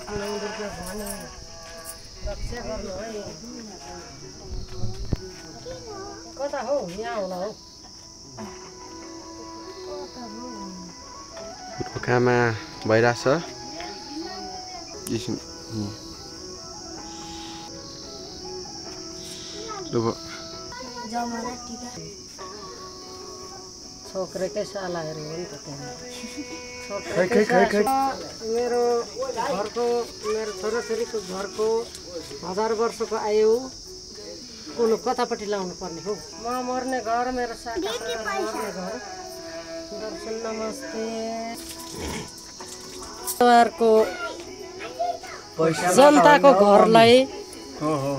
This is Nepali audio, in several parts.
रक्षा गर्नु है कता हो यहाँ होला हो ढोकामा भइरहेछ छोक्रेकै सालाहरू हो नि त त्यहाँ मेरो घरको मेरो छोराछोरीको घरको 1000 वर्षको आयु कुन कतापट्टि लाउनु पर्ने हो म मर्ने घर मेरो साका मर्ने घर दर्शन नमस्ते को जनताको घरलाई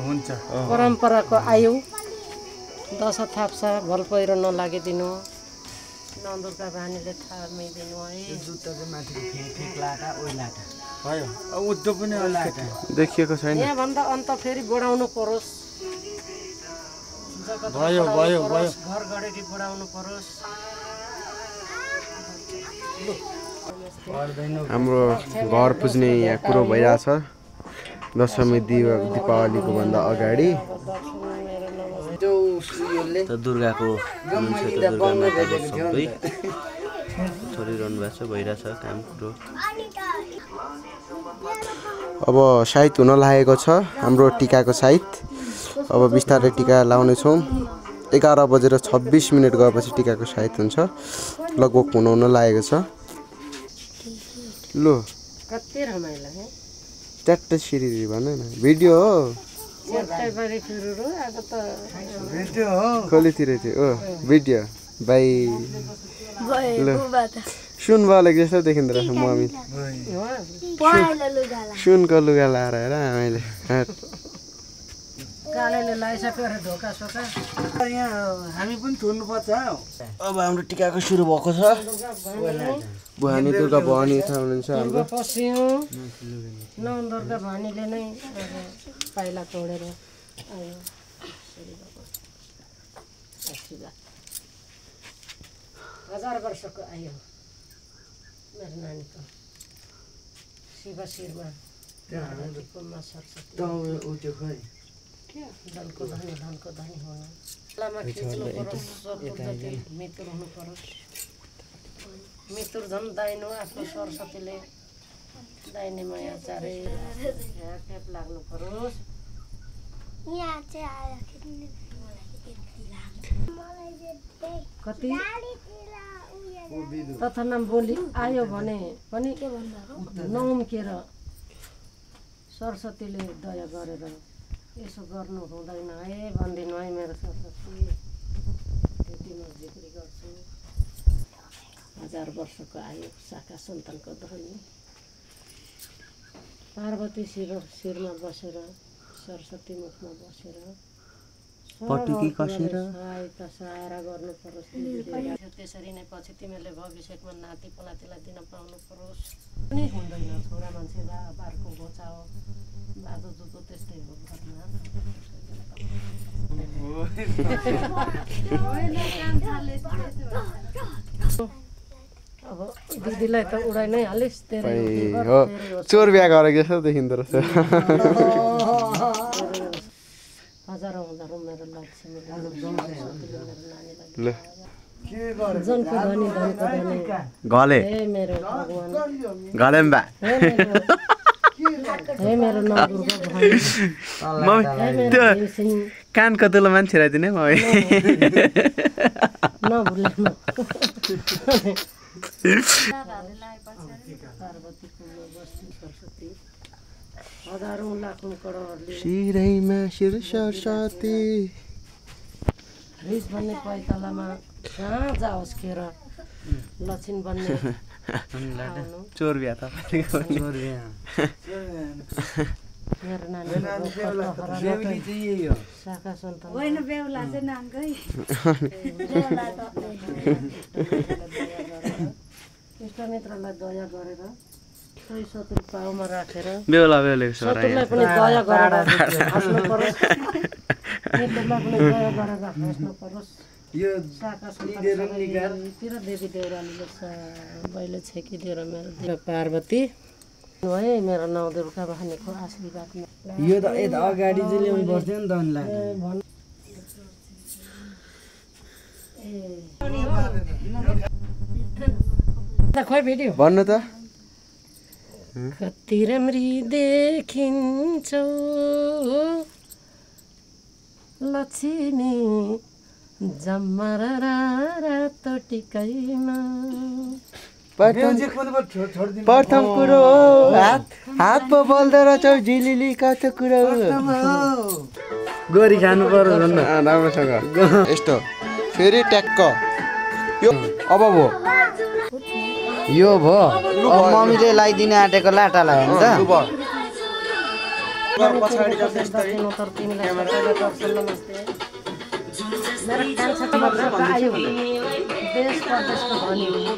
हुन्छ परम्पराको आयु दशा थाप्सा भल पहिरो नलागिदिनु नन्दुर्गा भानीले थामिदिनु है जुत्ताको माथि ठेक्लाटा ओइलाटा भयो अब उद्धो पनि ओइलाटा देखिएको छैन यहाँ भन्दा अन्त फेरि बढाउनु परोस् भयो भयो भयो घर गडेटी बढाउनु परोस् हाम्रो घर पुज्ने यहाँ कुरो भइरहेछ दशमी दीपावलीको भन्दा अगाडि त दुर्गाको दुर्गा माताको सबै छोडिरहनु भएको छ भइरहेछ काम कुरो अब साइत हुन लागेको छ हाम्रो टिकाको साइत अब बिस्तारै टिका लाउनेछौँ 11:26 गएपछि टिकाको साइत हुन्छ लगभग हुन लागेको छ लो कति रमाइलो है ट्याट्टै सिरी भन न भिडियो हो खोलीतिर थियो ओ भिडियो बाई सुन बलेको जस्तो देखिँदो रहेछ मम्मी सुनको लुगा लाएर हेर मैले कालेले लाइसक्यो रे ढोका सोका यहाँ हामी पनि थुन्नुपर्छ अब हाम्रो टिकाको सुरु भएको छ बुहानी दुर्गा भवानी हुनुहुन्छ हाम्रो पस्यौँ नन्दुर्गा भवानीले नै पाइला तोडेर आयो 1000 वर्षको आयो मेरो नानीको शिव शिरमा कुममा सरस्वती धनको धनी हुनु लामा खिच्नु परोस् मृत्यु हुनु परोस् मृत्यु झन् दाइनु आफ्नो सरस्वतीले दाइने माया चारै खेप लाग्नु परोस् कति तथा नाम बोली आयो भने पनि नउम्केर सरस्वतीले दया गरेर यसो गर्नु हुँदैन है भन्दिनु है मेरो सरस्वती त्यति म जिक्री गर्छु 1000 वर्षको आयु शाखा सन्तानको धनी पार्वती शिरमा बसेर सरस्वती मुखमा बसेर पटुकी कसेर सहारा गर्नु परोस् त्यसरी नै पछि तिमीले भविष्यमा नाति पोलातीलाई दिन पाउनु परोस् पनि हुँदैन छोरा मान्छे बारको गोचा हो बाजो जुतो त्यस्तै हो घरमा अब दिदीलाई त उडाइ नै हालिस् हो चोर बिहा गरेको जस्तो देखिँदो रहेछ हजारौँ मेरो लक्ष्मी ल जनको धनी धनको धनी गले हे मेरो भगवान गलेम्बा हे मेरो नन्दुर्गा भवानी कान कतुलो मान्छे राइदिने म नभुल्नु हजारौँ लाखौँ करोडहरूले शिरैमा शिर सरस्वती रिस भन्ने पैतालामा कहाँ जाओस् खेर लक्षिण बन्ने चोर बिहा त मेरो नानी शाखा सन्तान होइन बेहुला चाहिँ नामकै इष्टमित्रलाई दया गरेर सही शत्रु पाउमा राखेर बेहुला बेहुलीको छोरा शत्रुलाई पनि दया गरेर हाँस्नु परोस् मित्रलाई पनि दया गरेर हाँस्नु परोस् यो शाखा सन्तानतिर देवी देउरालीले सबैले छेकिदिएर मेरो पार्वती है मेरो नौ दुर्गा बहिनीको आशीर्वाद यो त यता अगाडि चाहिँ ल्याउनु पर्थ्यो नि त अनि लाटा खोइ भिडियो भन्नु त कति राम्री देखिन्छौ लक्ष्मी जम्मरा रातो टिकैमा प्रथम कुरो हो हात पो बोल्दो रहेछौ झिलिली कस्तो कुरो हो गोरी खानु पर्यो भन्नु राम्रोसँग यस्तो फेरि ट्याक्क यो अब भो यो भयो अब मम्मीले लगाइदिन आँटेको लाटा लगायो नि त पछाडि मेरो कान्छाको मतलब आयो देश प्रदेशको धनी हुनु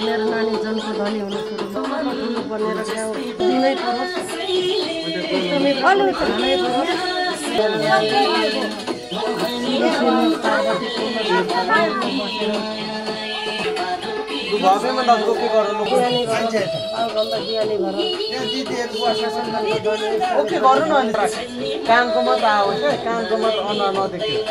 मेरो नानी जनको धनी हुनु सुरु बनेर गाउँ दिनै परोस् एकदमै बलु खानै कामको मात्र आओस् कामको मात्र अनुहार नदेखियो